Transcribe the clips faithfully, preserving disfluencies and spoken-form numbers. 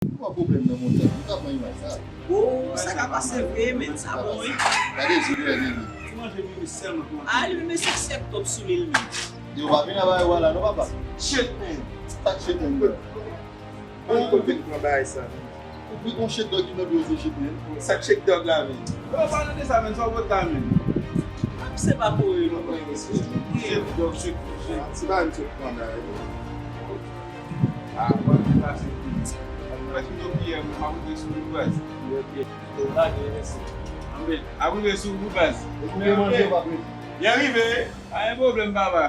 Ou pa pwoblèm nan montan. Ou ka pran imaj sa. Oh, sa ka pase vre, men sa bon, wi. Gade zye li, gade li. Ti manje mimi sèlman pou manje. Ah, li menm se sèk top sou li, li menm. Yo pa vin avè yo la, non, papa? Shit, man. Sa shit, man. Ou, ou, ou, pran bagay sa. Ou pi on shit dog ki nan dwe se shit, man. Sa shit dog la, men. Yo, pa nan de sa, men, sa w pot la, men. Ah, se pa pou yo, non, mwen, respè. Shit dog, shit, shit. Ti bagay, m sot pran bagay. Ah, mwen, m pase. Mwen, si nou piyè, mwen, m ap rive sou ou, baz. Ok. Ou lage, mèsi. Anben, ap rive sou ou, baz. Ou manje, pa vre? Li rive. Pa gen pwoblèm, papa.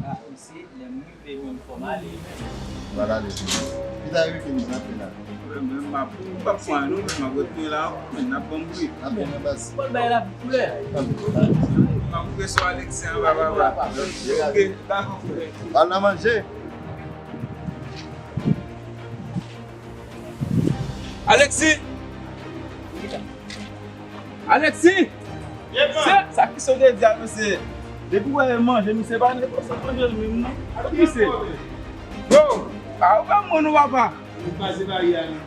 Ah, isi, lè m rive, mwen, m fò m ale, men. Pral ale, tou. Ki ta rive, ki nou ap fè la? Mwen, mwen, m ap, m p ap pran, non, mwen, m ap retounen la, men n ap ban m bri. N ap ban m baz. Fò l bay la koulè. M ap rive sou Alexis anba, papa. Ok, dakò, frè. Al nan manje. Alexis! Alexis! Se sa ki so te di a, mesye. Depi w wè manje, misye pa negosye manje l menm, non. Misye. Yo, a, ou pa mwen, non, papa. Ou pase baryè a, non.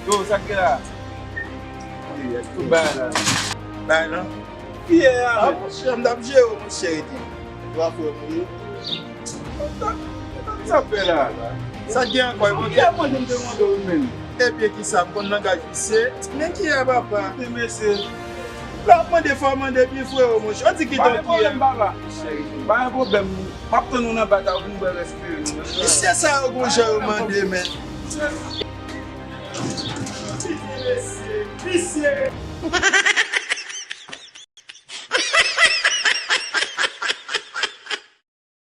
Yo, sa k gen la? Tout bagay la. Bagay la. Kiyè a, men? Ah, monchè, m t ap jere w, monchè, ete. Twa frè m ye. Sa fè la? Sa gen ankò, e bon? Kiyè mwen, m te mande w menm? Ebyen, ki sa, m konn langaj visye? Men kiyè, papa? Koute, mesye. Lè w ap mande, fò w mande byen, frero, monchè. Ou di ki don kiyè? Pa gen pwoblèm, papa. Pa gen pwoblèm. M ap tann ou nan bata pou m bwè rès kleren. Mesye sa yo gon jan yo mande, men. Visye.